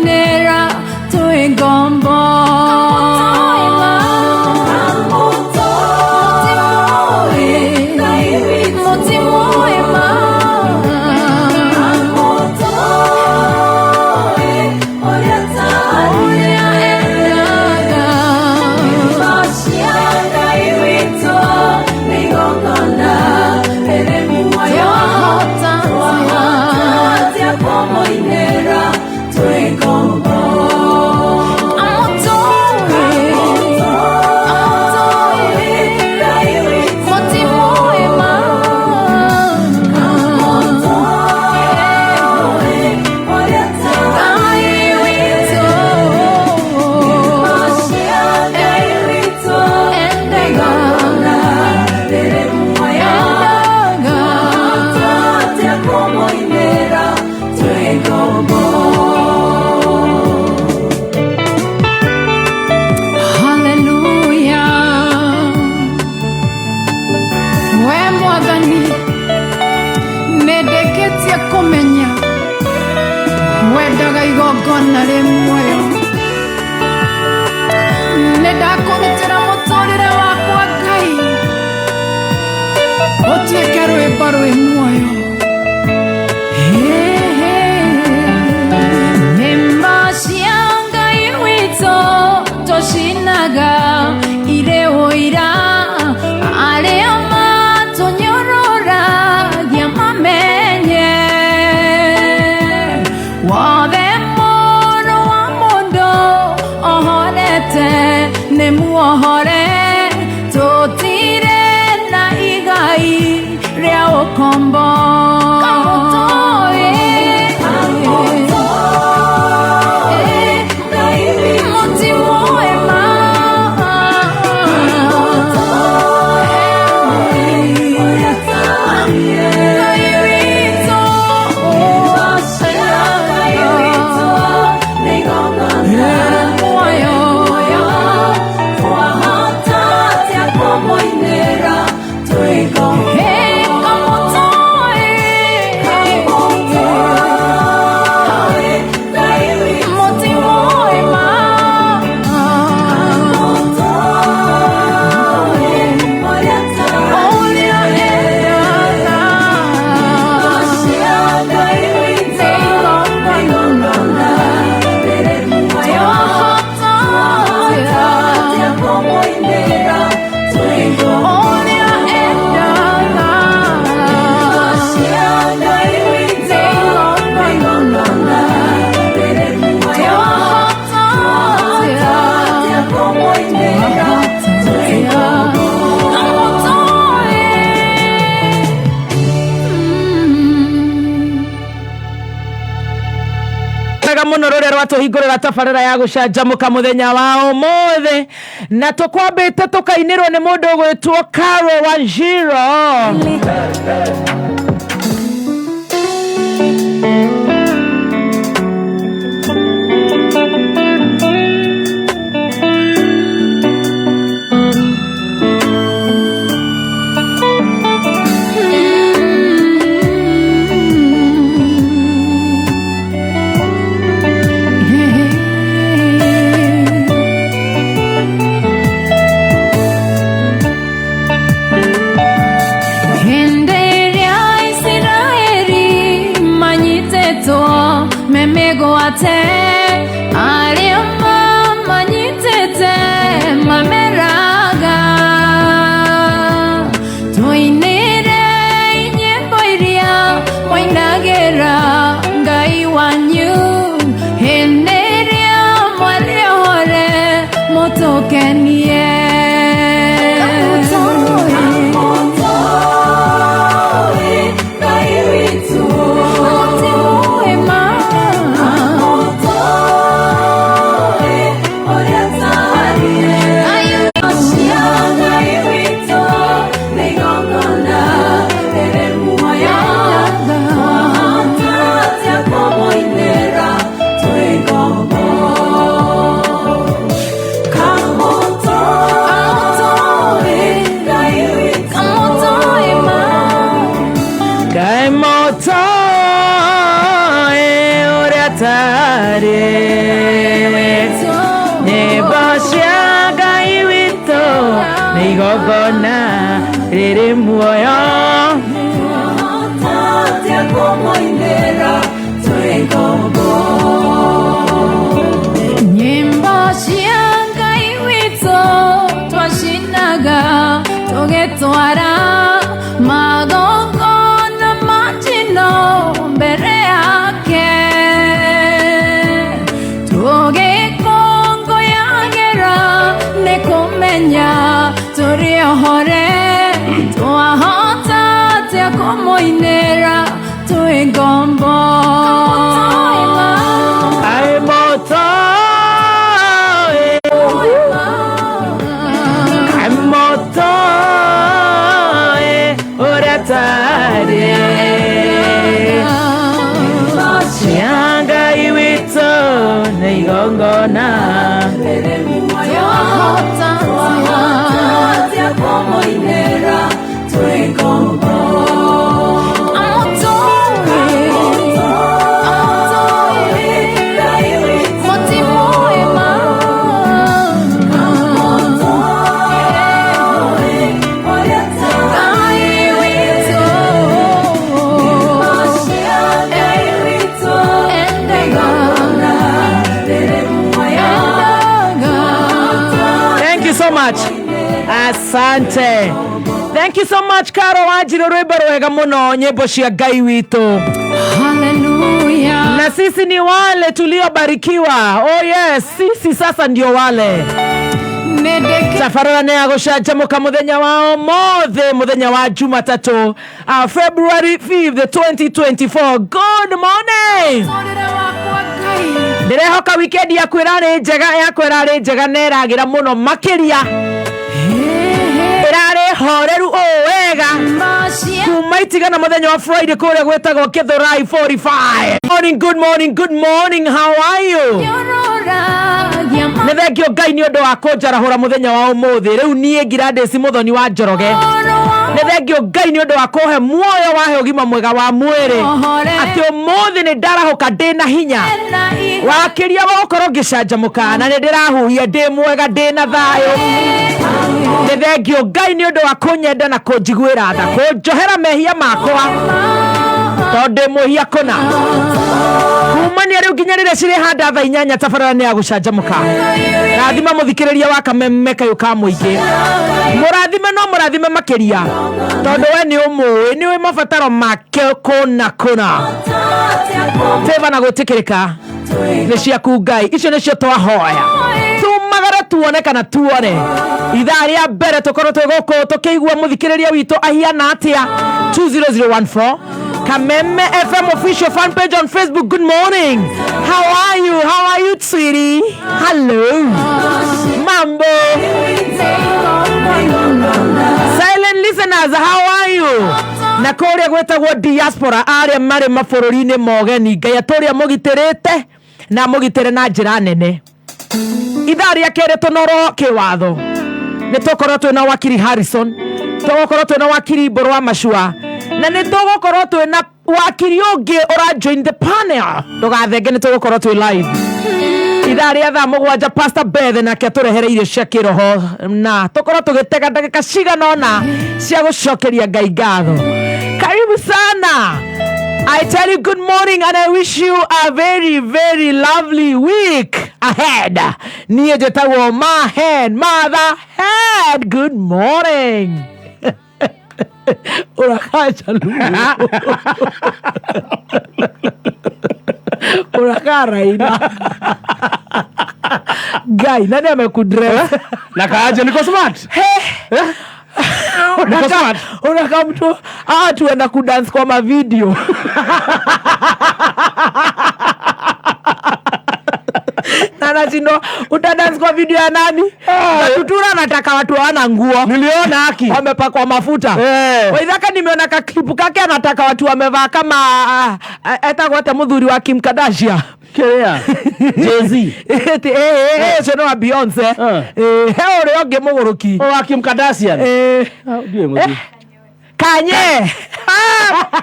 Kũmoinĩra twĩ ngombo. Mũtimũĩ ma. Ũrĩa endaga. Twahota atĩa? Amũtũĩ, amũtũĩ, mũtimũĩ ma. Ngai witũ endaga, endaga. Haleluya. We Mwathani, nĩndĩkĩtie kũmenya wendaga igongona rĩ muoyo. Nĩ ndakũrutĩra mũtũrĩre wakwa, Ngai, ũtuĩke rwĩmbo rwĩ muoyo. Nyĩmbo cia Ngai witũ tũcinaga irĩ ũira, arĩa matũnyũrũragia mamenye wothe mũrũ wa mũndũ ohorete nĩ muohore. Tũtirĩ na igai rĩa ũkombo. Kamũtũĩ, mũtimũĩ ma. Ngai witũ muoyo. Hey, kamũtũĩ, mũtimũĩ ma. Ũrĩa endaga. Twahota atĩa? Ũrĩa endaga. Twahota atĩa? Twahota atĩa? Kamũtũĩ. Wega muno ruria rwatuhingurira tabarĩra ya gũcanjamũka mũthenya wa ũmũthĩ, na tũkwambĩte tũkainĩrwo nĩ mũndũ ũgwĩtwo Caro Wanjiro. Hĩndĩ ĩrĩa Isiraeli manyitĩtwo me mĩgwate, arĩa mamanyitĩte mameraga, tũinĩre nyĩmbo iria mwainagĩra Ngai wanyu hĩndĩ ĩrĩa mwarĩ ohore, mũtũkenie. Mũtimũĩ ma. Kamũtũĩ ma. Ngai mũtũĩ ũrĩa tarĩ. Igongona rĩrĩ muoyo. Nyĩmbo cia Ngai witũ twacinaga tũgĩtwara magongona ma njino mbere yake, tũgĩkũngũyagĩra nĩ kũmenya tũrĩ ohore, twahota atĩa kũmũinĩra twĩ ngombo? Kaĩ moto kaĩ moto ũrĩa tarĩ cia Ngai witũ nĩ igongona. Twahota atĩa kũmũinĩra twĩ ngombo? Thank you so much. Asante. Thank you so much, Caro Wanjiru, rwimbo rwega muno, nyimbo cia Ngai witũ. Hallelujah. Na sisi ni wale tuliobarikiwa. Oh yes, sisi sasa ndio wale. Nĩndĩkĩ Tabarĩra nĩ ya gũcanjamũka mũthenya wa ũmũthĩ, mũthenya wa Jumatatũ, February 5th 2024. Good morning. Mũtũrĩre wakwa Ngai. Ndĩrehoka weekend yaku ĩrarĩ njega, yakwa ĩrarĩ njega na ĩragĩra mũno makĩria, ĩrarĩ horeru ũũ wega Macia kuma itigana mũthenya wa Friday kũrĩa gwĩtagwo Githurai 45. Morning, good morning, good morning, how are you? Nĩũroragia Nĩ thengio Ngai nĩ ũndũ wa kũnjarahũra mũthenya wa ũmũthĩ. Rĩu niĩ Gladys Mũthoni wa Njoroge, mahoro wa nĩ thengio Ngai nĩ ũndũ wa kũhe muoyo, wahe ũgima mwega wa mwĩrĩ, atĩ ũmũthĩ nĩ ndarahũka ndĩna hinya na wakĩria wa gũkorwo ngĩcanjamũka, na nĩ ndĩrahuhia ndĩ mwega, ndĩ na thayũ. Nĩ thengio Ngai nĩ ũndũ wa kũnyenda na kũnjiguĩra tha, kũnjohera mehia makwa, tondũ ndĩ mwĩhia kũna. Kumania rĩu nginya rĩrĩa cirĩ handa thaa 8, tabarĩra nĩ ya gũcanjamũka. Rathima mũthikĩrĩria wa Kameme kayũ ka mũingĩ, mũrathime no mũrathime makĩria, tondũ we nĩ ũmũĩ, nĩ ũĩ mabataro make kũna kũna. Favor na gwĩtĩkĩrĩka nĩ ciaku Ngai, icio nĩcio twahoya. Tumagare tuone kana tuone ithaa rĩa mbere tũkorwo twĩ gũkũ tũkĩigua mũthikĩrĩria witũ ahiana atĩa. 20014 Kameme FM official fan page on Facebook. Good morning, how are you? How are you, sweetie? Hello, mambo. Silent listeners, how are you? Na kũrĩa gwĩtagwo diaspora, arĩa marĩ mabũrũri-inĩ mogeni, Ngai atũrĩa mũgitĩrĩte na mũgitĩre na njĩra nene. Ithaa rĩa kerĩ tũnoro kĩwatho, nĩ tũkorwo twĩna wakiri Harrison, tũgũkorwo twĩna wakiri Mbũrũ wa Macua, na nĩ tũgũkorwo twĩna wakiri ũngĩ ũra join the panel. Ndũgathenge, nĩ tũgũkorwo twĩ live ithaa rĩa thaa 7. Pastor Beth nake atũrehere irio cia kĩroho, na tũkorwo tũgĩtega ndagĩka cigana ũna cia gũcokeria Ngai ngatho. Karibu sana. I tell you good morning and I wish you a very, very lovely week ahead. Niĩ njĩtagwo Mahen Mother Head. Good morning. Unakaa chaluo. Unakaa Raila. Guy, nani amekudress? Na kaaje, niko smart. Niko smart. Unakaa mtu tuenda kudance kwa mavideo. Na nashindwa utadance kwa video ya nani? Na Tutura anataka watu hawana nguo. Niliona haki. Wamepakwa mafuta. Waithaka nimeona ka clip kake, anataka watu wamevaa kama etagwo atĩa mũthuri wa Kim Kardashian? Kiria. Jay-Z. Eti ũcio nĩ wa Beyonce. He ũrĩa ũngĩ mũgũrũki. O wa Kim Kardashian. Ah, ndiũĩ mũthuri. Kanye.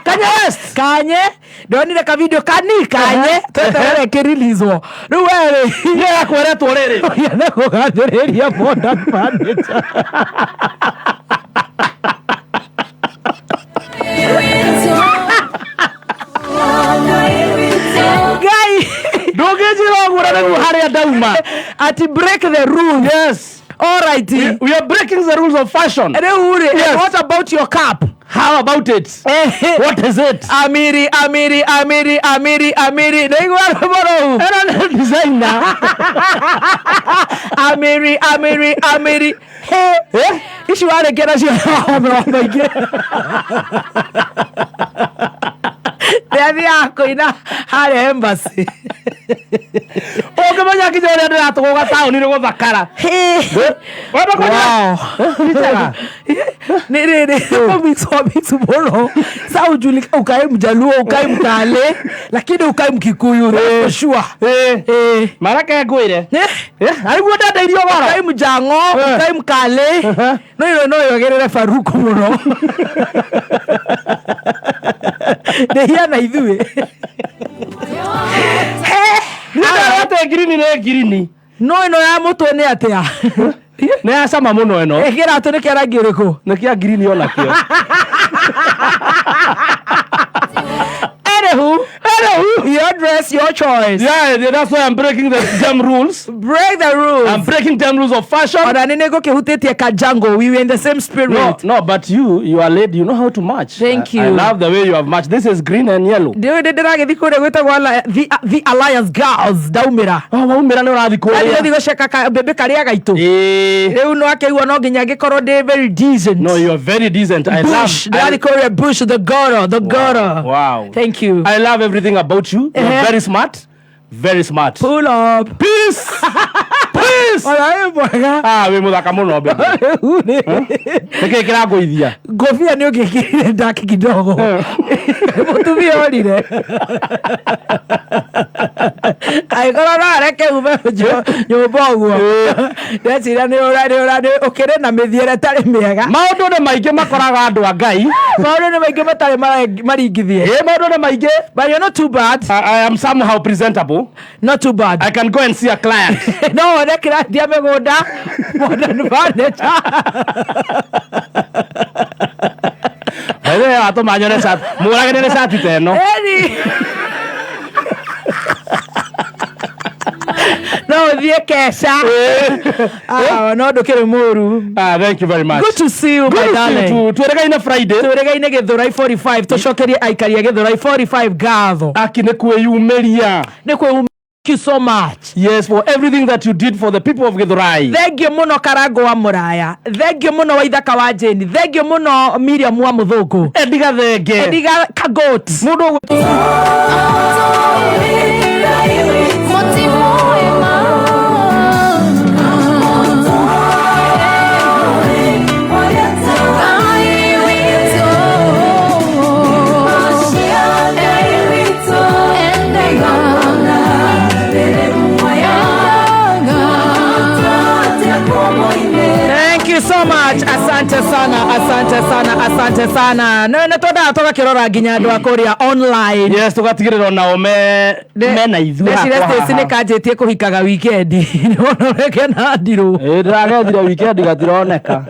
Kanye West. Kanye, ndonire ka video kani Kanye tweterere kĩreleaswo rĩu werĩ. Ndio yakweretwo rĩrĩ. Nĩ kũgathĩrĩria modern furniture. Ndĩranjĩra ũguo na nĩguo harĩa ndauma. Ati break the rules. Yes. All right. We are breaking the rules of fashion. Rĩu rĩ, Yes. what about your cap? How about it? What is it? Amiri, amiri, amiri, amiri, amiri. Nĩigua rwĩmbo rũu? Ĩno nĩ designer. Amiri, amiri, amiri. He. Eh? Ici warĩkia nacio maũndũ maingĩ. Nĩathiaga kũina harĩa embassy. Ũngĩmenya nginya ũrĩa ndĩratũgũga taũni nĩ gũthakara. Wenda kũnyua? Wow. Njega. Nĩ rĩrĩ kũmix mũno. Sa ujulika ukae Mjaluo, ukae Mkale, lakini ukae Mkikuyu, that's for sure. Eh. Eh. Mareke ngwĩre. Eh. Eh, arĩguo ndendeirio goro. Ukai Mjang'o, Eh. ukai Mkale. No ĩno no yogĩrĩre Faruku mũno. Ndĩhiana ithuĩ. Niĩ nderwo atĩ ngirini nĩ ngirini. No ĩno ya mũtwe nĩ atĩa? Nĩ ya cama mũno ĩno. Kĩratũ nĩ kĩa rangi ũrĩkũ? Nĩ kĩa ngirini onakĩo. Anywho, your dress, your choice. Yeah, that's why I'm breaking the damn rules. Break the rules. I'm breaking damn rules of fashion. Ona nĩ nĩngũkĩhutĩtie kajango, we were in the same spirit. No, no, but you are lady, you know how to match. Thank I you. love the way you have matched. This is green and yellow. Ndiũĩ ndĩ ndĩragĩthiĩ kũrĩa gwĩtagwo the Alliance Girls ndaumĩra. Oh, waumĩra nĩ ũrathiĩ Ndathiĩ kũrĩa. gũthiĩ gũceka mbembe karĩa gaitũ. Eh. Rĩu no akĩigua no nginya ngĩkorwo ndĩ very decent. No, you are very decent. I Bush, love. ndĩrathiĩ kũrĩa Bush, the goro, the goro. Wow. Thank you. I love everything about you. You're Eh. very smart. Very smart. Pull up. Peace. Peace. Ona wĩ mwega. Ah, wĩ mũthaka mũno baby. Rĩu nĩ- Nĩkĩ kĩrangũithia? Ngobia nĩ ũngĩkĩrire ndaki kidogo. Mũtumia orire. Angĩkorwo no areke ume nyũmba ũguo. Ndeciria nĩ ũra nĩ ũra nĩ ũkĩrĩ na mĩthiĩre ĩtarĩ mĩega. Maũndũ nĩ maingĩ makoraga andũ a Ngai. Maũndũ nĩ maingĩ matarĩ maringithie. Ĩ, maũndũ nĩ maingĩ. But you're not too bad. I am somehow presentable. Not too bad. I can go and see a client. No wone kĩrandia mĩgũnda modern furniture. By the way, watũma nyone cati. Mũragĩre nĩ cati ta ĩno. Eni. No ũthiĩ keca. Ah, no ndũkĩrĩ mũru. Ah, thank you very much. Good to see you, my Good to see darling. you too. Twĩrĩgaine Friday. Twĩrĩgaine Gĩthũrai 45 tũcokerie aikari a Gĩthũrai 45 ngatho. Aki nĩ kwĩyumĩria. Nĩ kwĩyumĩria. Thank you so much. Yes, for everything that you did for the people of Githurai. Thengio mũno Karango wa Mũraya. Thengio mũno Waithaka wa Jane. Thengio mũno Miriam wa Mũthũngũ. Eddie Gathenge. Ediga Kagot. Mũndũ Thank you so much. Asante sana, asante sana, asante sana. No nĩ twendaga tũgakĩrora nginya andũ a kũrĩa online. Yes, tũgatigĩrĩra onao me mena ithuĩ Ndeciria hakwa Stacy haha. nĩ kanjĩtie kũhikaga wikendi. Nĩwona ũrĩa kena ndirũ. Ĩ, ndĩragethire weekend gatironeka.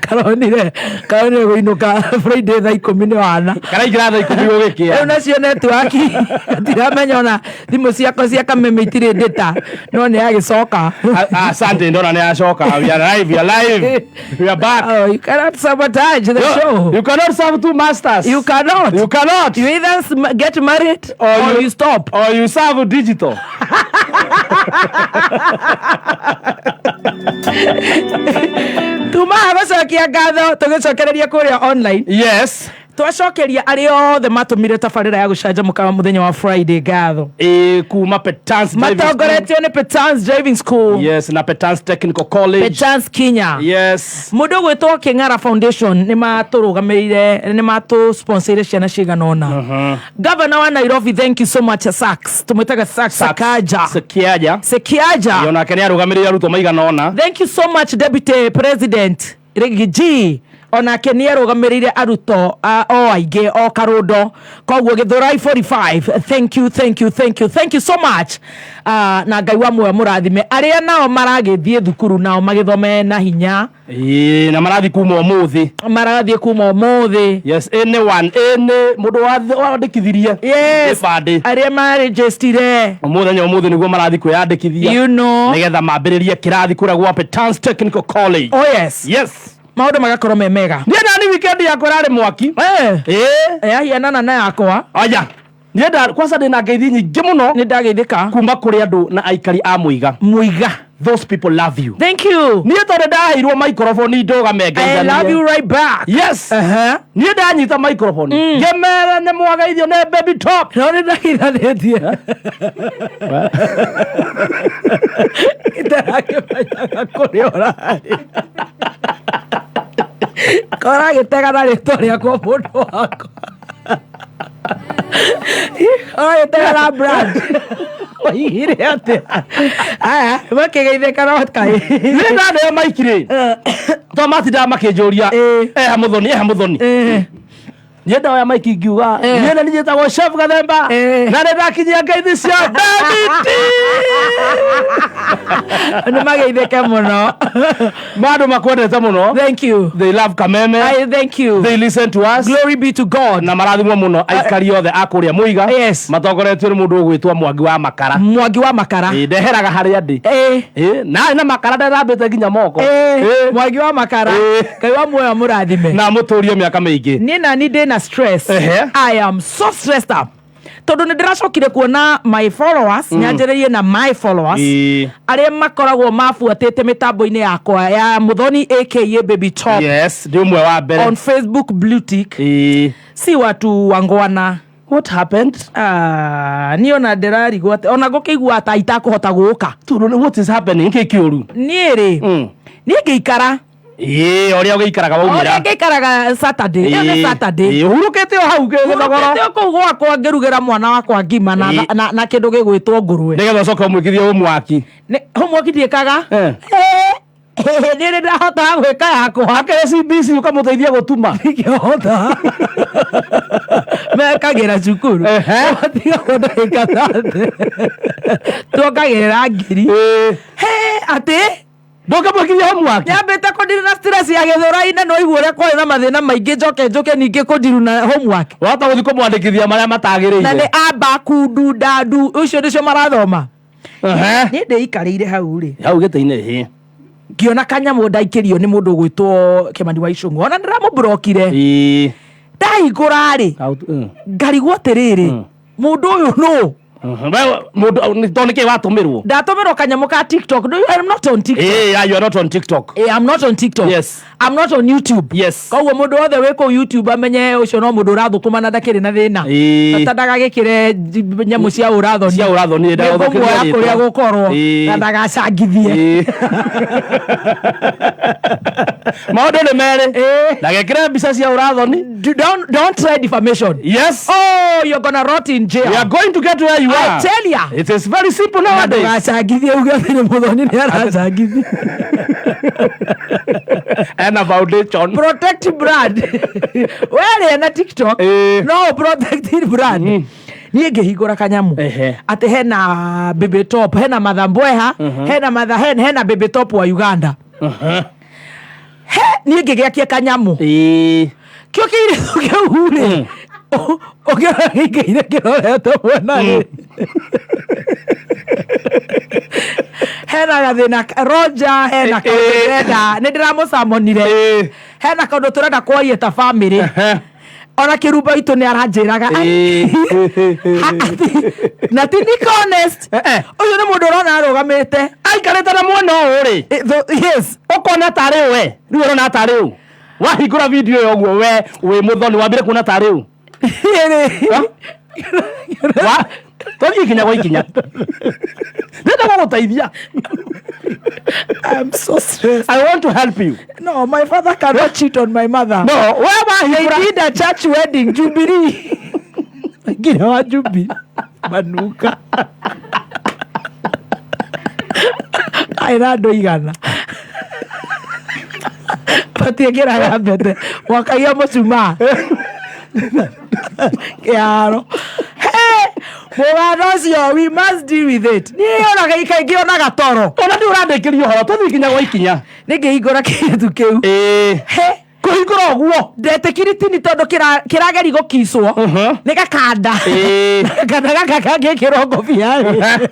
Karonire kũinũka Friday thaa ikũmi nĩ wana. Karaingĩra thaa ikũmi gũgĩkĩa. Rĩu nacio netiwaki ndiramenya ona thimũ ciakwa cia kameme itirĩ ndĩta no nĩ yagĩcoka. Ah, Asante, ndona nĩ yacoka. We are live, we are live. We are back. Oh, you cannot sabotage the show. You cannot serve two masters. You cannot. You cannot. You either get married Or or you- you stop. Or you serve digital. Tumaga gũcokia ngatho tũgĩcokereria kũrĩa online. Yes. Twacokeria arĩa othe matũmire tabarĩra ya gũcanjamũka mũthenya wa Friday ngatho. Ĩ, kuma Petans Driving School. Matongoretio nĩ Petans Driving School. Yes, na Petans Technical College. Petans Kenya. Yes. Mũndũ ũgwĩtwo Kĩng'ara Foundation nĩ matũrũgamĩrĩire nĩ matũsponsorire ciana cigana ũna. Governor wa Nairobi, thank you so much Sachs. Tũmwĩtaga Sachs Sakaja. Sekiaja. Sekiaja. Onake nĩ arũgamĩrĩire arutwo maigana ũna. Thank you so much Deputy President Riggy G. Onake nĩ arũgamĩrĩire arutwo o aingĩ o karũndo, koguo Gĩthũrai 45, thank you, thank you, thank you, thank you so much. Na Ngai wa muoyo mũrathime arĩa nao maragĩthiĩ thukuru, nao magĩthome na hinya. Ĩĩ, na marathi kuma ũmũthĩ. Marathiĩ kuma ũmũthĩ. Yes, anyone, any mũndũ wandĩkithirie gĩbandĩ. Arĩa marĩnjĩstire. Mũthenya ũmũthĩ nĩguo marathi kwĩyandĩkithia nĩgetha mambĩrĩrie kĩrathi kũrĩa gwa Petans Technical College. Oh yes. Yes. Maũndũ magakorwo me mega. Niĩ nani weekend yakwa ĩrarĩ mwaki. Ĩĩ. Yahianana na yakwa. Aya, niĩ kwanza ndĩna ngeithi nyingĩ mũno Nĩ ndageithĩka. kuma kũrĩ andũ na aikari a Mũiga. Mũiga. Those people love you. Thank you. Niĩ tondũ ndaheirwo microphone ndũgame I ngeithanie. love you right back. Yes. Niĩ ndanyita microphone ngĩmera nĩ mwageithio nĩ Baby Top. No nĩ ndageithanĩtie, itarakĩmenyaga kũrĩa ũrarĩ koragĩtega na rĩtwa rĩakwa, mũndũ wakwa ũragĩtega na brand oigire atĩa? Aya makĩgeithĩka no kaĩ. Niĩ ndaneo maiki rĩ, to matindaga makĩnjũria, "Eha Mũthoni, eha Mũthoni?" Niĩ ndoya maiki ngiuga, "Niĩ nĩ njĩtagwo Chef Gathemba na nĩ ndakinyia ngeithi cia Baby T." Nĩ mageithĩke mũno. Mandũ makwendete mũno. Thank you. They love Kameme. I thank you. They listen to us. Glory be to God. Na marathimwo mũno aikari othe a kũrĩa Mũiga. Matongoretio nĩ mũndũ ũgwĩtwo Mwangi wa Makara. Mwangi wa Makara. Ĩ, ndeheraga harĩa ndĩ. Ĩ, na makara ndethambĩte nginya moko. Ĩ. Mwangi wa Makara. Ngai wa muoyo mũrathime. Na mũtũrie mĩaka mĩingĩ. Niĩ nani ndĩna stress. I am so stressed up tondũ nĩ ndĩracokire kuona my followers, nyanjĩrĩrie na my followers arĩa makoragwo mabuatĩte mĩtambo-inĩ yakwa ya Mũthoni aka Baby Top. Yes, ndĩ ũmwe wa mbere. On Facebook, blue tick. Si watu wangwana. What happened? Ah, niĩ ona ndĩrarigwo atĩ ona ngũkĩigua ta itakũhota gũka. Tondũ what is happening? Nĩkĩ kĩũru? Niĩ rĩ, niĩ ngĩikara Ĩĩ, ũrĩa ũgĩikaraga waumĩra. Ũrĩa ngĩikaraga Saturday ĩyo nĩ Saturday. Ĩĩ, ũhurũkĩte o hau gĩthogoro. Hurũkĩte o kũu gwakwa ngĩrugĩra mwana wakwa ngima na, na kĩndũ gĩgwĩtwo ngũrwe. Nĩgetha ũcoke ũmwĩkithie ũmwaki. Homework ndiĩkaga. Niĩ nĩ ndahotaga gwĩka yakwa. Akĩrĩ CBC ũkamũteithia gũtuma. Ndingĩhota, mekagĩra cukuru matigagwo ndagĩka 30, tuongagĩrĩra ngiri. He atĩ Ndũngĩmwĩkithia homework. Nyambĩte kũndiru na stress ya Gĩthũrai-inĩ, no igua ũrĩa kwarĩ na mathĩna maingĩ, njoke njũke ningĩ kũndiru na homework. Wahota gũthiĩ kũmwandĩkithia marĩa matagĩrĩire. Na nĩ amba kundu ndandu ũcio nĩcio marathoma. Niĩ ndĩikarĩire hau rĩ, Hau gĩtĩ-inĩ hĩ. Ngĩona kanyamũ ndaikĩrio nĩ mũndũ ũgwĩtwo Kĩmani wa Icũng'wa, ona ndĩramũmburokire. Ndahingũra rĩ, ngarigwo atĩrĩrĩ, mũndũ ũyũ nũ? We mũndũ tondũ nĩkĩ watũmĩrwo? Ndatũmĩrwo kanyamũ ka TikTok. No, I'm not on TikTok. Eh, yeah, you are not on TikTok. I'm not on TikTok. Yes. I'm not on YouTube. Yes. Koguo mũndũ wothe wĩ kũu YouTube amenye ũcio no mũndũ ũrathũkũma na ndakĩrĩ na thĩna. Bata ndagagĩkĩre nyamũ cia ũrathoni. Cia ũrathoni, ndagathũkĩrie Nĩngũmuoya rĩtwa. kũrĩa gũkorwo na ndagacangithie. Maũndũ nĩ merĩ. Ndagekĩre mbica cia ũrathoni. Don't try defamation. Yes. Oh, you're gonna rot in jail. We are going to get to where you I are. tell ya. It is very simple Na nowadays. ndũgacangithie uge atĩ nĩ Mũthoni nĩ aracangithia. Ena foundation. Protect brand. Werĩa na TikTok no protect brand. Niĩ ngĩhingũra kanyamũ atĩ hena Baby Top, hena Mathambweha, hena matha hena Baby Top wa Uganda. He niĩ ngĩgĩakia kanyamũ kĩo kĩirĩtu kĩu rĩ, ũkĩona gĩikaire kĩrorete mwena rĩ, hena gathĩna Roger, hena kaũndũ ndĩrenda, nĩ ndĩramũcamonire, hena kaũndũ tũrenda kwaria ta family. Ona kĩrumba itũ nĩ aranjĩraga na ti niko honest, ũcio nĩ mũndũ ũrona arũgamĩte. Aikarĩte na mwena ũyũ rĩ. Yes. Ũkona tarĩ we rĩu, ũrona tarĩ ũ wahingũra video ĩyo ũguo, we wĩ Mũthoni wambire kuona tarĩ ũ? Tũthiĩ ikinya gwa ikinya, ndĩrenda gũgũteithia. I'm so stressed. I want to help you. No, my father cannot cheat on my mother. No, we wahingũra. They did a church wedding, Jubilee. Nginya wa Jubilee. Manuka. Aĩ na andũ igana. Matiĩkĩraga mbete mwakagia mũcumaa kĩharo. Mũganda ũcio, we must deal with it. Niĩ ona kaingĩ onaga toro. Ona ndĩ ũrandĩkĩria ũhoro, tũthiĩ nginya gwa ikinya. Nĩngĩhingũra kĩndũ kĩu. Ĩĩ. He. Kũhingũra ũguo. Ndetĩkiri tini tondũ kĩrageri gũkicwo. Nĩ gakanda. Ĩĩ. Gakanda gaka kangĩkĩrwo ngũbia rĩ.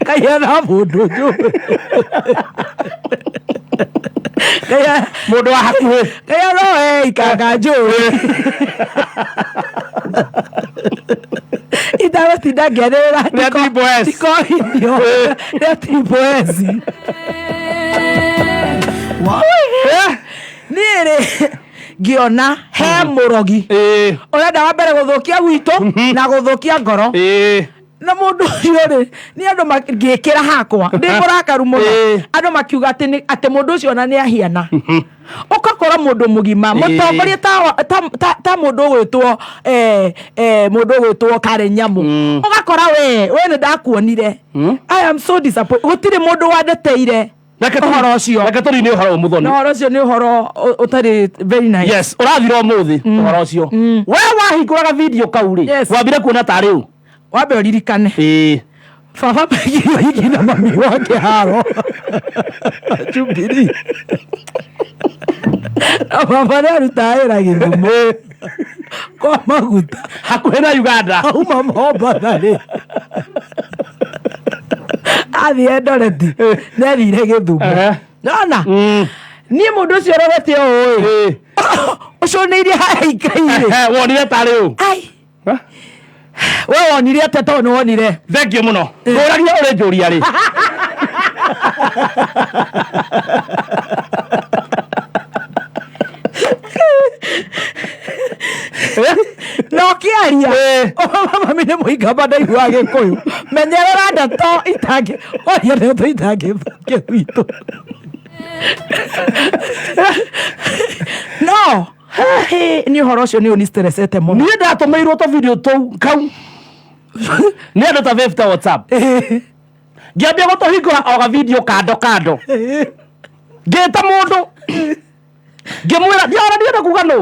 Kahiana mũndũ njũĩ. Mũndũ wa hakuhĩ. Kahiana we ikanga njũĩ. Itagũtinda ngĩanĩrĩra. Rĩa triple S. Ndikohithio. Rĩa triple S. Niĩ rĩ ngĩona he mũrogi Ĩĩ. ũrenda wa mbere gũthũkia gwitũ na gũthũkia ngoro. Ĩĩ. Na mũndũ ũcio rĩ nĩ andũ ngĩkĩra hakwa ndĩ mũrakaru mũno. Andũ makiuga atĩ atĩ mũndũ ũcio ona nĩ ahiana. Ũgakora mũndũ mũgima mũtongoria ta mũndũ ũgwĩtwo mũndũ ũgwĩtwo Karen Nyamu. Ũgakora we nĩ ndakuonire. I am so disappointed. Gũtirĩ mũndũ wandeteire ũhoro ũcio. Reke tũrine ũhoro ũyũ mũthoni. Na ũhoro ũcio nĩ ũhoro ũtarĩ very nice. Yes, ũrathira ũmũthĩ ũhoro ũcio. We wahingũraga video kau rĩ, wambire kuona tarĩ ũ? Wambe ũririkane. Ĩĩ. Baba megirio ingĩ na mami wa kĩharo. Jubilee. Na baba nĩ arutaga wĩra Gĩthumo. Kwa maguta. Hakuhĩ na Uganda. Auma Mombatha rĩ. Athiĩ Eldoret. Nĩ athire Gĩthumo. Nona? Niĩ mũndũ ũcio ũrorete ũũ ĩ. Ũcũnĩirie haha ikairĩ. Wonire tarĩ ũ? Ai. We wonire atĩa tondũ nĩ wonire? Thank you mũno. Ngũragia ũrĩ njũria rĩ. Na ũkĩaria mami nĩ mũikamba ndaiguaga Gĩkũyũ. Menyerera ndeto itangĩ, waria ndeto itangĩthũkia gwitũ. No nĩ ũhoro ũcio nĩ ũnistressete mũno. Niĩ ndatũmĩirwo tũ video tũu kau nĩ andũ ta 50 WhatsApp. Ngĩambia gũtũhingũra o ga video kando kando. Ngĩta mũndũ ngĩmwĩra ndiara ndienda kuga nũ.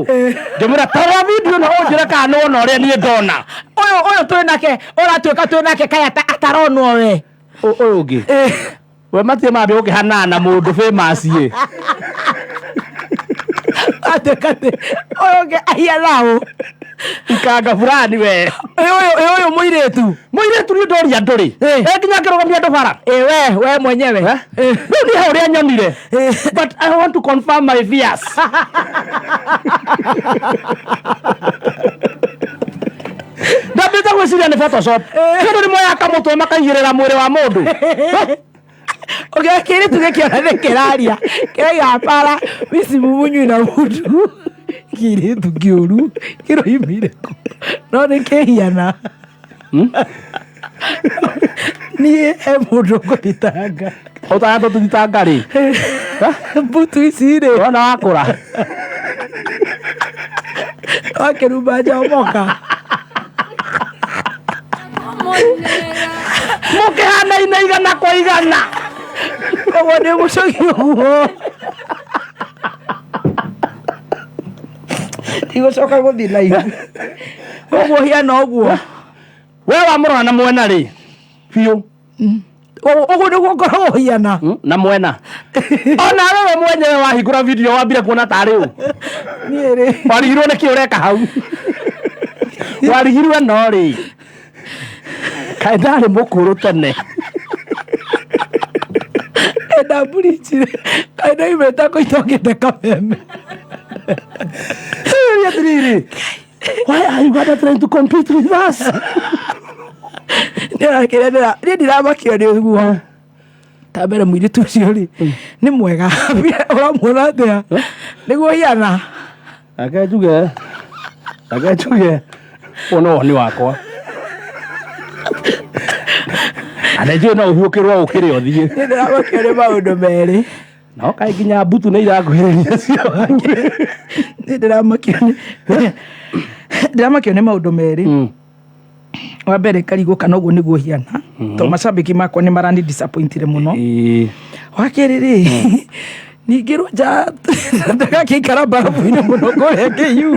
Ngĩmwĩra tarora video ĩno ũnjĩre kana nĩ wona ũrĩa niĩ ndona. Ũyũ twĩ nake ũratuĩka twĩ nake kaĩ ataronwo we. Ũyũ ũngĩ. We matirĩ mambia gũkĩhanana na mũndũ famous ĩ. Atuĩka atĩ ũyũ ũngĩ ahiana ũ. Ikanga fulani we. Ũyũ mũirĩtu. Mũirĩtu nĩ ndoria ndũrĩ. Nginya ngĩrũgamia andũ bara. We mwenyewe. Rĩu niĩ hau ũrĩa nyonire. But I want to confirm my fears. Ndambĩte gwĩciria nĩ Photoshop. Kĩndũ nĩ moyaga kamũtwe makaigĩrĩra mwĩrĩ wa mũndũ. Ũgĩa kĩirĩtu gĩkĩona nĩ kĩraria. Kĩraiga bara micimumunyu na mũndũ. Kĩirĩtu kĩũru kĩroimire kũ. No nĩ kĩhiana. Niĩ he mũndũ ngũthitanga. Ũtanatũthitanga rĩ? Mbutu ici rĩ. Wona wakũra. Wakĩrumba njomoka. Mũkĩhanaine igana kwa igana. Koguo nĩ mũcoki ũguo. Ndigũcoka gũthiĩ na ihu. Koguo hiana ũguo. We wamũrora na mwena rĩ? Biũ. Ũguo nĩguo ngoragwo hiana. Na mwena. Ona wewe mwenyewe wahingũra video wambire kuona tarĩ ũ. Niĩ rĩ. Warigirwo nĩkĩ ũreka hau? Warigirwo no rĩ. Kaĩ ndarĩ mũkũrũ tene. Ndamburichire. Kaĩ ndaimĩte kũitongĩte kameme. Atĩrĩrĩ. Why are Uganda trying to compete with us? Niĩ ndiramakio nĩ ũguo. Ta mbere mũirĩtu ũcio rĩ, nĩ mwega. Ũramuona atĩa? Nĩguo hiana. Reke njuge, ũyũ no woni wakwa. Na nĩ njũĩ no ũhiũkĩrwo ũkĩre ũthiĩ. Niĩ ndĩramakio nĩ maũndũ merĩ. No kaĩ nginya mbutu nĩ irakuhĩrĩria cio. Niĩ ndĩramakio nĩ maũndũ merĩ. Wa mbere karigũ kana ũguo nĩguo hiana. Tondũ macambĩki makwa nĩ marani disappointire mũno. Wa kerĩ rĩ, ningĩ Rũnja ndagakĩikara mbarabu-inĩ mũno kũrĩa KU.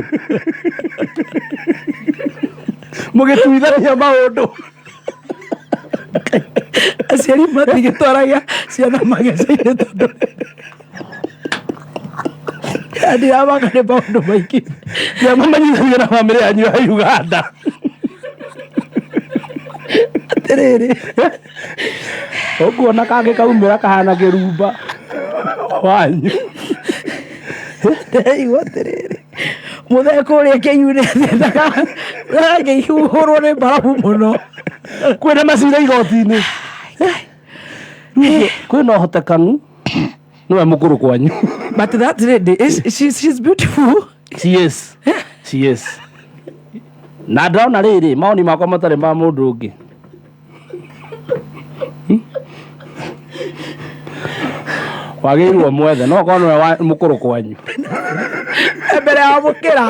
Mũgĩtuithania maũndũ. Aciari matigĩtwaragia ciana mageca-inĩ tondũ ndiramaka nĩ maũndũ maingĩ. Nĩamũmenyithania na bamĩrĩ yanyu ya Uganda. Atĩrĩrĩ, Ũkuona kangĩ kaumĩra kahana kĩrumba wanyu. Ndĩraigua atĩrĩrĩ, mũthee kũrĩa KU nĩ athendaga akĩhuhũrwo nĩ mbarabu mũno. Kwĩna macira igoti-inĩ. Rĩu kwĩna ũhotekanu nĩwe mũkũrũ kwanyu. But that lady is, she's beautiful. She is. She is. Na ndona rĩrĩ maoni makwa matarĩ ma mũndũ ũngĩ. Wagĩrĩirwo mwethe no korwo nĩwe mũkũrũ kwanyu. Mbere ya mũkĩra.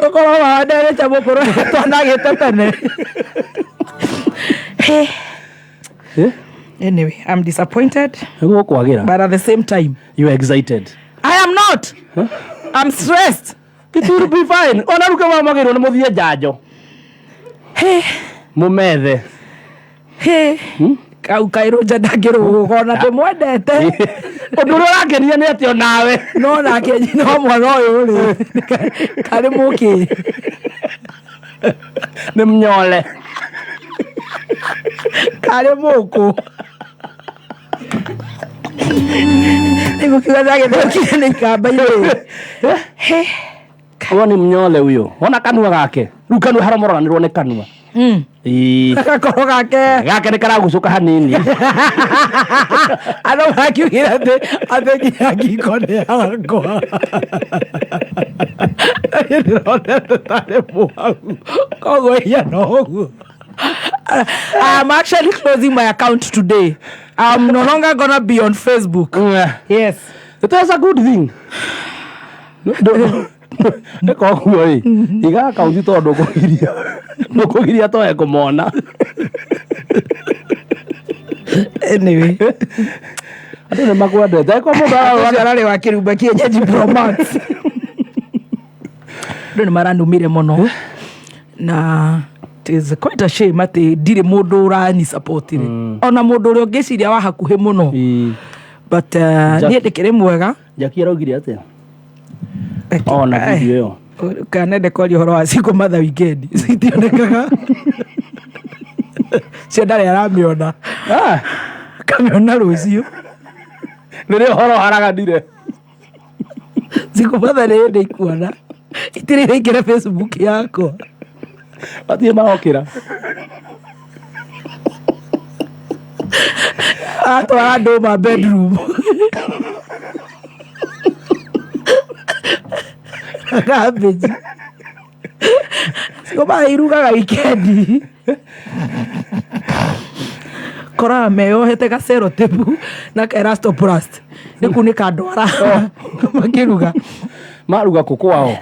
Ũkorwo wanderĩte mũkũrũ twanagĩte tene. Hey. Anyway, I'm disappointed, Nĩguo kwagĩra. but at the same time, You are excited. I am not. Huh? I'm stressed. It will be fine. Ona rĩu kama mwagĩrĩirwo nĩ mũthiĩ njanjo. Hey. Mũmethe. Hey. Kau kairũnja ndangĩrũgũka ona ndĩmwendete. Ũndũ ũrĩa ũrangenia nĩ atĩ onawe. No nake nyina wa mwana ũyũ rĩ, karĩ mũkĩ. Nĩ mnyole. Karĩ mũkũ. Nĩgũkiuga ndagĩthũkire nĩ ikamba-inĩ. Hey. Huo ni mnyole huyo. Ona kanua gake. Rĩu kanua harĩa mũroranĩrwo nĩ kanua. Ĩĩ. Gakoro gake. Gake nĩ karagucũka hanini. Andũ makiugire atĩ nginya ngingo nĩ yakwa. Niĩ ndĩronete tarĩ mwau. Koguo iya no ũguo. I'm actually closing my account today. I'm no longer gonna be on Facebook. Yes. It was a good thing. Nĩ koguo ĩ iga akaunti tondũ ndũkũgiria ndũkũgiria toe kũmona. Anyway. Andũ nĩ makwendete. Angĩkorwo mũndũ ararora Ũcio ararĩ wa kĩrumba kienyeji Pro Max. Andũ nĩ maranumire mũno na it is quite a shame atĩ ndirĩ mũndũ ũrani supportire ona mũndũ ũrĩa ũngĩciria wa hakuhĩ mũno Ĩĩ. but niĩ ndĩkĩrĩ mwega. Jackie araugire atĩa? Ona video ĩyo. Kanende kwaria ũhoro wa cikũ matha weekend citionekaga cio ndarĩ aramĩona kamĩona rũciũ Rĩrĩa ũhoro haraganire. Cikũ matha nĩ hĩndĩ ikuona itirĩ iraingĩra Facebook yakwa. Matirĩ marokĩra. Atwara ndũma bedroom. Cabbage. Cikũ matha irugaga wikendi. Koraga meyohete gacerotepu na elastoplast nĩ kunĩka ndwara makĩruga. Maruga kũ kwao?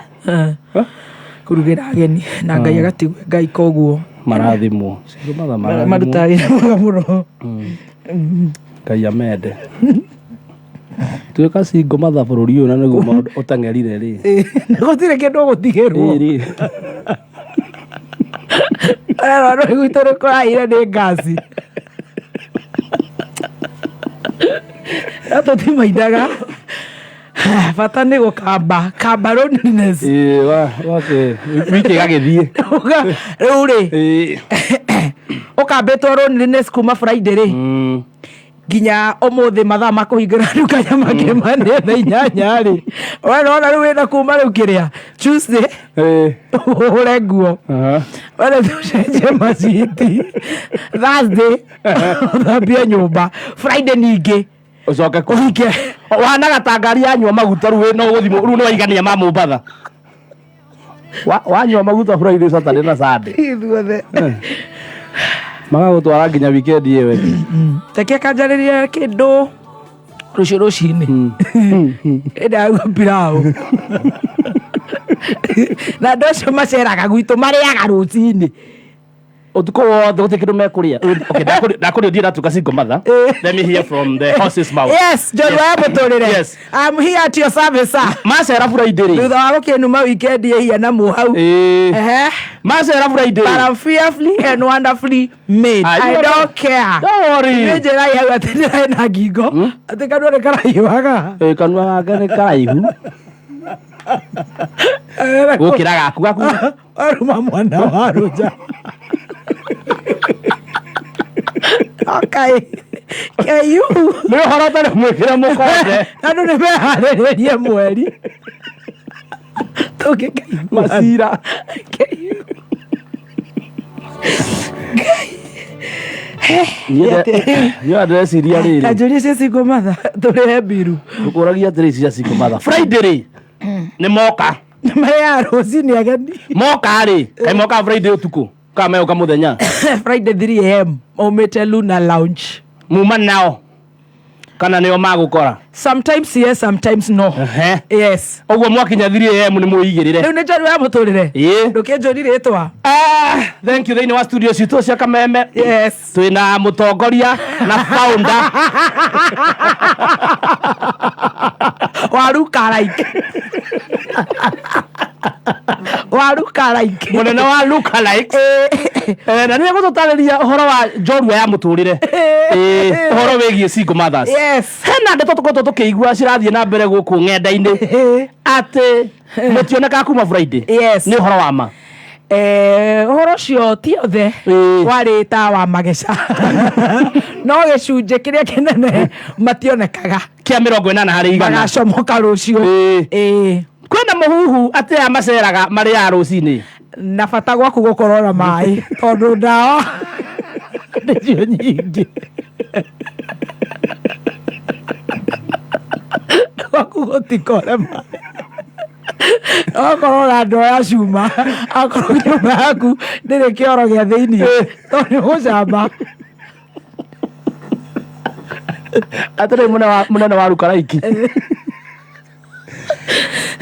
Kũrugĩra ageni na Ngai agatigwo Ngai koguo Marathimwo. Cikũ matha marathimwo. Marutaga wĩra mwega mũno. Ngai amende. Tuĩka single matha bũrũri ũyũ na nĩguo maũndũ ũteng'erire rĩ. Gũtirĩ kĩndũ ũgũtigĩrwo. Ĩĩ. Rero rũi gwitũ nĩ kũraire nĩ ngasi. No tũtimaindaga. Bata nĩ gũkamba kamba loneliness. Ĩĩ wa wake wiki ĩgagĩthiĩ. Rĩu rĩ Ĩĩ. ũkambĩtwo loneliness kuma Friday rĩ nginya ũmũthĩ mathaa ma kũhingũra nduka nyama kĩma nĩ thaa inyanya rĩ we nona rĩu wĩna kuma rĩu kĩrĩa Tuesday Ĩĩ. ũhũre nguo Wednesday ũcenjie maciti Thursday ũthambie nyũmba Friday ningĩ Ũcoke ũhike Wahanaga ta ngari yanyua maguta rĩu no ũgũthimwo rĩu nĩ waigania ma Mombatha. Wanyua maguta Friday, Saturday na Sunday. Ithuothe. Magagũtwara nginya weekend ĩyo ĩngĩ. Reke kanjarĩrie kĩndũ rũciũ rũcinĩ ĩndagua pilau na andũ acio maceraga gwitũ marĩaga rũcinĩ. Ũtukũ wothe gũtirĩ kĩndũ mekũrĩa. Okay, ndakũrĩa ndiĩ ndatuĩka single mother. Let me hear from the horse's mouth. Yes, njorua ya mũtũrĩre. Yes. I'm here at your service, sir. Macera Friday rĩ. Thutha wa gũkĩnuma weekend ĩhia na muhau. Ĩĩ. Ehe. Macera Friday. But I'm fearfully and wonderfully made. Ah, you I are- don't care. Don't worry. Nĩ njĩra hau atĩ ndĩrarĩ na ngingo atĩ kanua nĩ karaihuaga. Ĩĩ, kanua gake nĩ karaihu gũkĩra gaku gaku. Aruma mwana wa rũnja. Okay. Keyu. Nĩ ũhoro ũtarĩ mwĩkĩre mũkonde. Andũ nĩ meharĩrĩrie mweri. Tũngĩkaigua. Macira. Keyu. Niĩ ndĩreciria rĩrĩ. Kanjũria cia single mother tũrĩhe mbiru. Ngũkũragia atĩrĩ cia single mother. Friday rĩ nĩ moka. Marĩaga rũcinĩ ageni. Moka rĩ, kaĩ moka Friday ũtukũ kana megũka mũthenya? Friday 3 am maumĩte Luna Lounge. Muma nao kana nĩo magũkora? Sometimes yes, sometimes no. Ehe. Yes. Ũguo mwakinya 3 am nĩ mwĩigĩrĩre. Rĩu nĩ njorua ya mũtũrĩre. Ĩĩ. Ndũkĩnjũri rĩtwa. Ah, thank you. Thĩinĩ wa studio citũ cia Kameme Yes. twĩna mũtongoria na founder Waruka like. Waruka like. Mũnene wa Lookalikes. Eh, na nĩ egũtũtarĩria ũhoro wa njorua ya mũtũrĩre. Ĩĩ, ũhoro wĩgiĩ single mothers. Yes. Hena ndeto tũkoretwo tũkĩigua cirathiĩ na mbere gũkũ ng'enda-inĩ atĩ mũtionekaga kuma Friday. Yes. Nĩ ũhoro wa ma? Eh, ũhoro ũcio ti othe Ĩĩ. warĩ ta wa mageca, no gĩcunjĩ kĩrĩa kĩnene mationekaga. Kĩa 80%. Magacomoka rũciũ. Ĩĩ. Ĩĩ. Kwĩna mũhuhu atĩ aya maceraga marĩaga rũcinĩ. Na bata gwaku gũkorwo na maĩ tondũ ndawa nĩcio nyingĩ gwaku gũtikore maĩ, okorwo na ndoo ya cuma, akorwo nyũmba yaku ndĩrĩ kĩoro gĩa thĩiniĩ tondũ nĩ gũcamba. Atĩrĩ, mũnene wa Lookalike,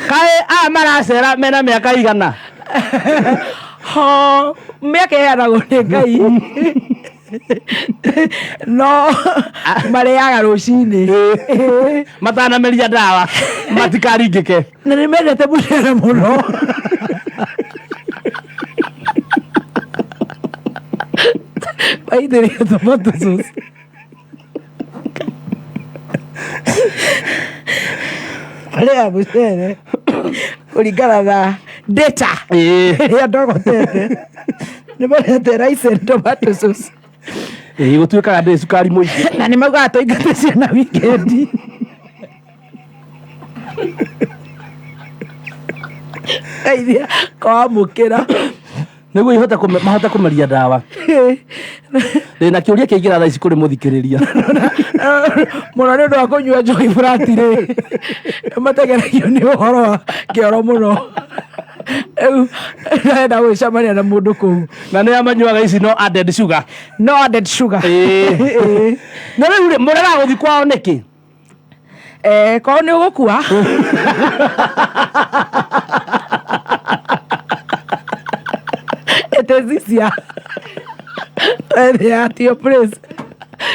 kaĩ aya maracera mena mĩaka igana? Ho mĩaka ĩheanagwo nĩ Ngai, no marĩaga rũcinĩ. Matanameria ndawa matikaringĩke. Na nĩ mendete mũcere mũno. Maitĩrĩrie tomato sauce. Marĩaga mũcere kũringana na data ĩrĩa ndogotete, nĩ marete rice and tomato sauce. Ĩĩ, gũtuĩkaga ndĩrĩ cukari mũingĩ. Na nĩ maugaga tũingate ciana wikendi. Geithia kwamũkĩra. Nĩguo ihote mahote kũmeria ndawa. Ndĩna kĩũria kĩingĩra thaa ici kũrĩ mũthikĩrĩria. Mũno nĩ ũndũ wa kũnyua njohi flat rĩ, mategeragio nĩ ũhoro wa kĩoro mũno. Rĩu ndĩrenda gwĩcemania na mũndũ kũu. Na nĩ amanyuaga ici no added sugar. No added sugar. Ĩĩ. Na rĩu rĩ, mũregaga gũthiĩ kwao nĩkĩ? Eh, korwo nĩ ũgũkua. It is easier when they are at your place,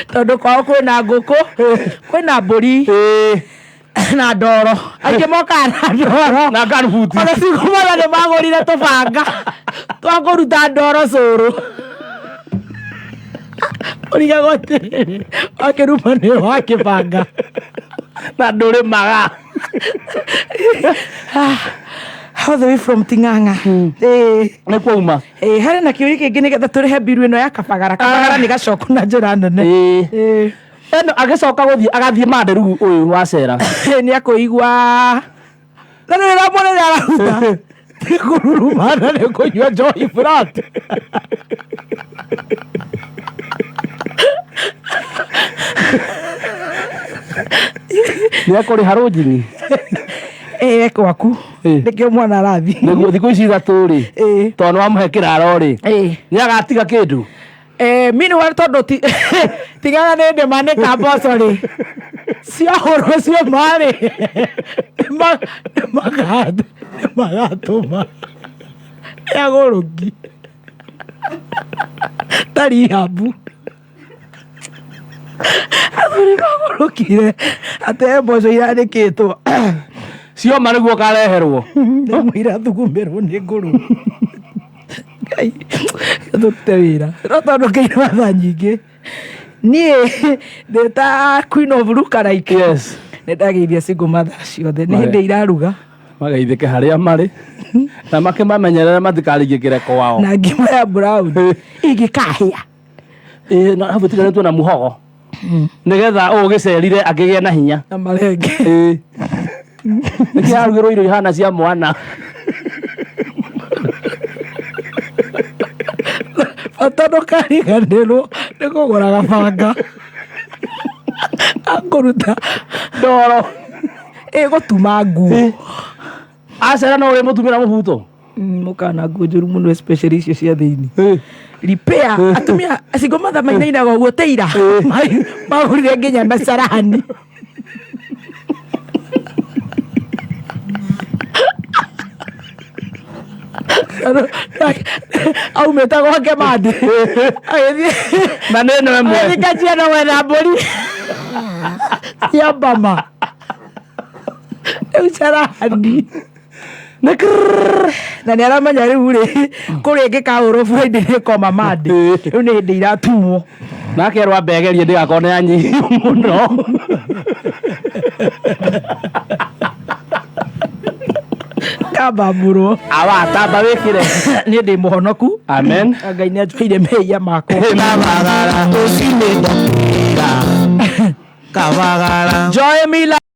tondũ kwao kwĩna ngũkũ, kwĩna mbũri na ndoro. Aingĩ mokaga na ndoro. Na ngarbuti. Ona cikumana nĩ magũrire tũbanga twa kũruta ndoro cũrũ. Ũrigagwo atĩrĩrĩ, wakĩruma nĩ wakĩbanga. Na ndũrĩmaga. All the way from Ting'ang'a. Ĩĩ. Nĩ kwauma. Ĩĩ, harĩ na kĩũria kĩngĩ nĩgetha tũrĩhe mbiru ĩno ya kabagara. Kabagara nĩ gacoku na njĩra nene. Ĩĩ. Ĩĩ. Ĩno agĩcoka gũthiĩ agathiĩ mande rĩu ũyũ wa cera. Nĩ akũigua na nĩ rĩrĩa nĩ araruta nĩ kũruruma na nĩ kũnyua njohi flat. Nĩ ekũrĩha rũnjing'i. Ĩĩ, gwaku. Ĩĩ. Nĩkĩo mwana arathiĩ. Nĩguo thikũ ici 3 rĩ, Ĩĩ. tondũ nĩ wamũhe kĩraro rĩ, Ĩĩ. nĩ agatiga kĩndũ. Eh, mi nĩ tondũ tigaga nĩ ndĩma nĩ kamboco rĩ, ciahũrwo cioma rĩ, nĩmagatũma yagũrũki. Ta rehab. Athuri magũrũkire atĩ mboco iranĩkĩtwo. Cioma nĩguo ũkareherwo. Ndamwĩra thugumĩrwo nĩ ngũrũ. Ngai, tũrute wĩra no tondũ kĩirwo tha nyingĩ, niĩ ndĩ ta queen of lookalike. Nĩ ndageithia single mother ciothe, nĩ hĩndĩ iraruga. Mageithĩke harĩa marĩ na makĩmamenyerere matikaringĩkĩre kwao. Na ngima ya brown ingĩkahĩa. Ĩĩ, na hau ĩtiganĩtwo na muhogo nĩgetha ũũ gĩcerire akĩgĩa na hinya. Na marenge. Ĩĩ. Nĩkĩ harugĩrwo irio ihana cia mwana? Bata ndũkariganĩrwo nĩ kũgũra gabanga akũruta ndoro ĩgũtuma nguo. Acera no ũrĩ mũtumĩra mũbuto. Mũkana nguo njũru mũno, especially icio cia thĩinĩ repair. Atumia single mother mainainaga ũguo teira magũrire nginya macarani. Aumĩte gwake mandi agĩthiĩ Na nĩ ĩno ĩmwe. Agĩthiĩ Kajiado gwetha mbũri cia mbama rĩu carani Nĩ krrrr. Na nĩ aramenya rĩu rĩ kũrĩa ĩngĩkahũrwo Friday nĩ koma mandi, rĩu nĩ hĩndĩ iratumwo. Na akerwo ambe agerie ndĩgakorwo nĩ yanyihio mũno. Kambambũrwo. Awa tamba wĩkĩre. Niĩ ndĩ mũhonoku. Amen. Ngai nĩ anjoire mehia makwa. Kabagara rũcinĩ ndokĩra Kabagara. Joy Mila.